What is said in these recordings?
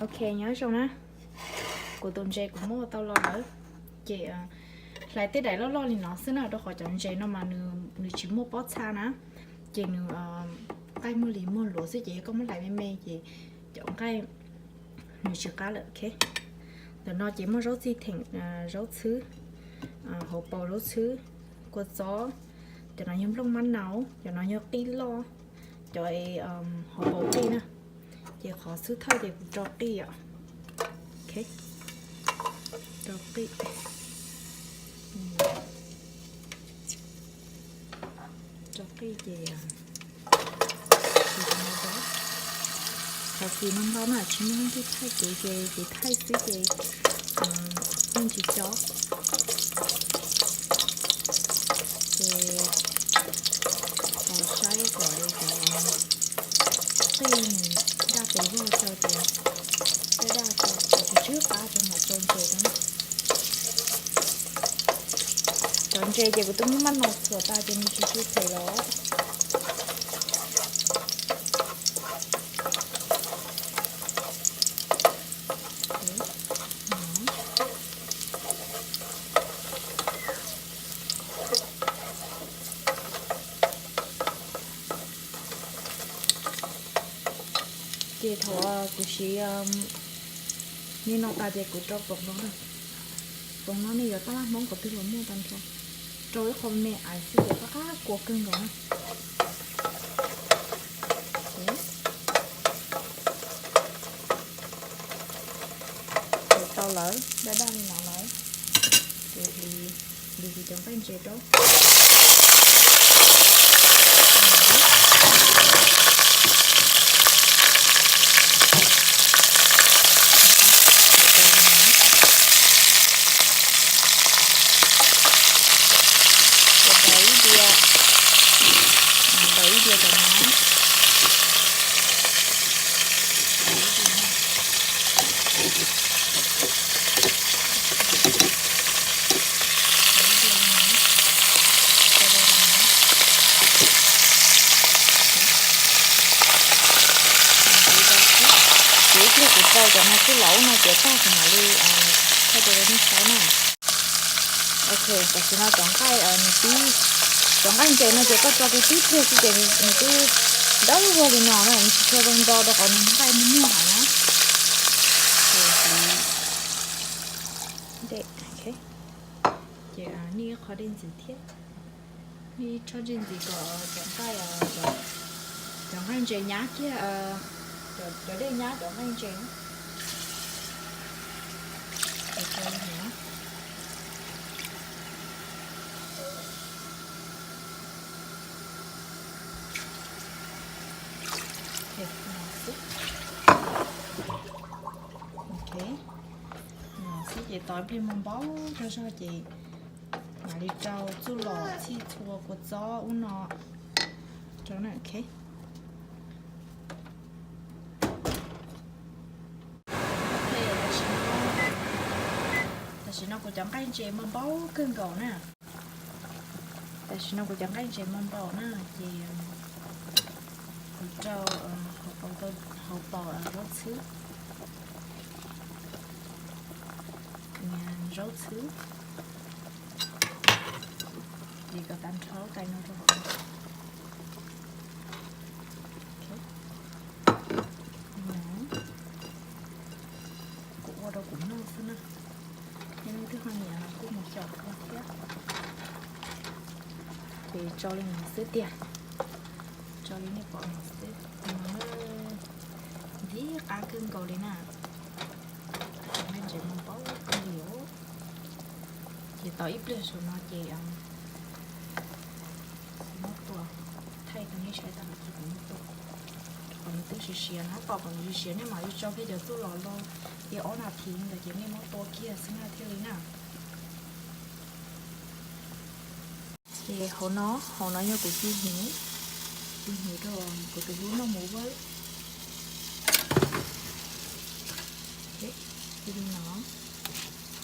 Ok, nyob zoo na, kuv tus ntses kuv muab ua tau los lawm. Ces hlais tej daim loj loj li no xwb na, rau qhov cov ntses no mas nws tsis muaj pob txha na, ces nws nqaij muaj li muag luav xwb, ces yog koj muab hlais me me ces cov nqaij nws tsis qab lawm. Ok, ntawm no ces muaj zaub txhwb theem, zaub txhwb, hauv paus zaub txhwb, kua txob, cov no yog nplooj mab nau, cov no yog qij loj, cov hauv paus qij na. Ces qhov xub thawj ces kuv rau qij os. Ok, rau qij, rau qij ces tsis tau ntau, qhov tsis tau ntau na, tsis muaj leej twg thaij kuv ces kuv thaij xwb ces yeej tsis co. Ces tos saib kom li cov qij nws daj tes vog rau ces daj daj rau, tsis tsw qab rau mam rau ntses rau na. Cov ntses ces kuv twb muab maj no txhuam tas ces nws tsis tsw phem los. Ces thaum kuv siv li no tas ces kuv rau poom no na. Poom no nej yuav taj laj Hmoob qhov twg los muaj tag nrho. Rau ib qho me ais xwb ces qab qab kua kawg nkaus na. Ces tau lawm, daj daj li no lawm, ces hliv, hliv cov nqaij ntses rau. Ua tau ib diav, tau ib diav cov no. Kuv ib pliag kuv rau cov no xwb los ub no ces tag kuv mam li thaij rau nej saib na. Ok, tam sim no cov nqaij, nws tib, cov nqaij ntses no ces koj tso kiag tib pliag xwb ces nws twb dawb vog li no na, nws tsis tshua zoo nto rau qhov nws nqaij muag muag heev na. Ces hliv, ces nej ib qho dej ntxiv thiab, nej ib tsob dej ntxiv kom cov nqaij, cov nqaij ntses nyab kiag, cov dej nyab cov nqaij ntses. Ok, no xwb ces tos ib pliag muaj npau zog zog ces mam li rau txuj lom, txhij txhua, kua txob ub no rau na. Ok, tam sim no kuv cov nqaij ntses muaj npau kawg nkaus na. Tam sim no kuv cov nqaij ntses muaj npau na, ces kuv rau hauv paus zaub txhwb, zaub txhwb, hliv kom tag nrho tais no rau hauv. Kuv ua rau kuv noj xwb na, nej leej twg ho nyiam los kuj mus xyaum ua thiab. Ces tso li no xwb tiag, tso li nej pom no xwb. Ntxim qab kawg nkaus li na. Nqaij ntses muaj npau kawg li os. Ces tos ib pliag saum no ces kuv muab tua, thaij rau nej saib tas los ces kuv muab tua. Kom nws twb siav siav no, tos kom nws siav siav nej mam li tso kiag cov txuj lom los, ces ob nas this ntawd ces nej muab tua kiag xwb na thiaj li na. Ces hauv no, hauv no yog kuv ci hnyuv, ci hnyuv rau kuv tus hlub noj mus vab. Li no,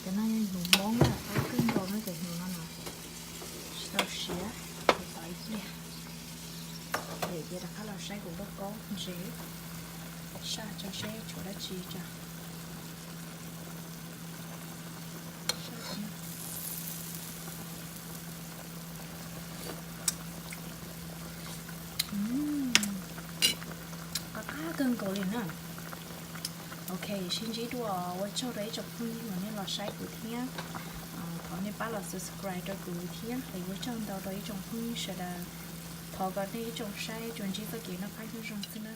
cov no yog hnyuv Hmoob na, qab kawg nkaus na cov hnyuv no na. Tsis tau siav, tos ib pliag. Ces rov qab los saib kuv lauj kaub ntses, saj tso seb tshuav dab tsi tso. kawg nkaus li na. Ok, sib ntsib dua, ua tsaug rau ib tsoom phooj ywg uas nej los saib kuv thiab. Thov nej pab los subscribe rau kuv thiab. Es ua tsaug ntau rau ib tsoom phooj ywg sawv daws. Thov kom nej ib tsoom saib tsuas ntsib txoj kev noj qab nyob zoo xwb na.